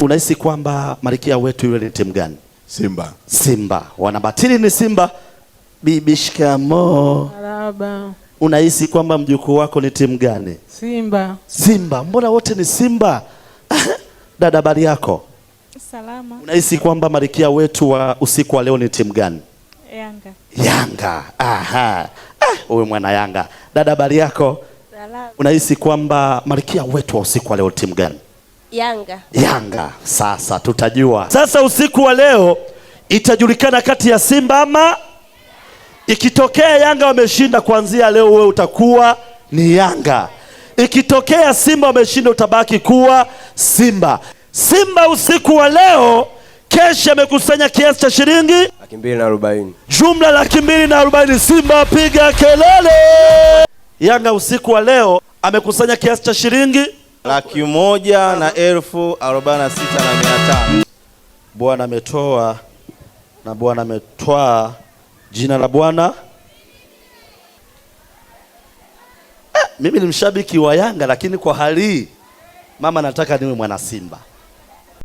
Unahisi kwamba malkia wetu yule ni timu gani? Simba. Simba. Wanabatili ni Simba. Bibi shikamoo. Marahaba. Unahisi kwamba mjukuu wako ni timu gani? Simba. Simba. Mbona wote ni Simba? Dada, habari yako? Salama. Unahisi kwamba malkia wetu wa usiku wa leo ni timu gani? Yanga. Yanga. Aha. Ah, huyu mwana Yanga. Dada, habari yako? Salama. Unahisi kwamba malkia wetu wa usiku wa leo timu gani? Yanga. Yanga. Sasa tutajua. Sasa usiku wa leo itajulikana kati ya Simba ama ikitokea Yanga wameshinda, kuanzia leo wewe utakuwa ni Yanga. Ikitokea Simba wameshinda, utabaki kuwa Simba. Simba usiku wa leo kesha amekusanya kiasi cha shilingi 240,000. Jumla 240,000. Simba piga kelele! Yanga usiku wa leo amekusanya kiasi cha shilingi 146,500. Bwana ametoa na Bwana ametwaa, jina la Bwana. Mimi ni mshabiki wa Yanga, lakini kwa hali hii mama, nataka niwe mwana Simba.